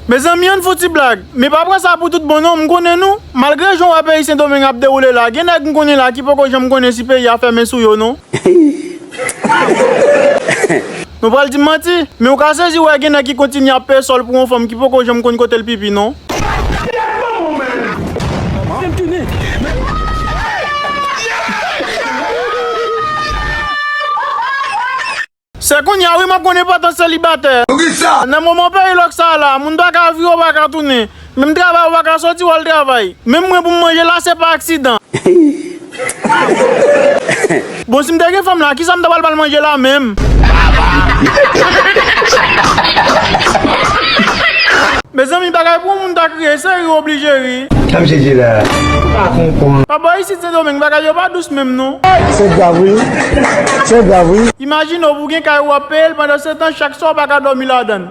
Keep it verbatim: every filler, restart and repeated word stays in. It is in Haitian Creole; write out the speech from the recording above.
Mezanmi, ann fouti blag. Men pa pran sa pou tout bon non, m konnen nou. Malgre jan w wè peyi Sendomeng ap dewoule la, gen nèg m konnen la ki poko janm konnen si peyi a fèmen sou yo non. Nou pral di m manti, men ou ka sezi wè gen nèg ki kontinye ap peye sòl pou yon fanm ki poko janm konn kote l pipi non. Se kounye a wi m ap konn enpòtans selibatè. Poukisa? Nan moman peyi lòk sa a la, moun pa ka vire, w pa ka tounen. Menm travay ou pa ka soti w al travay. Menm mwen pou m manje la se pa aksidan. Bon, si m te gen fanm la, kisa m ta pral ba l manje la menm? Mezanmi, bagay pou yon moun ta kriye, se ri w oblije ri. Sa misye di la, pa konprann. Pa bò isit Sendomeng, bagay yo pa dous menm non. Se grav wi. Se grav wi. Imajine w pou gen kay ou ap peye l pandan se tan chak swa w pa ka dòmi ladan l.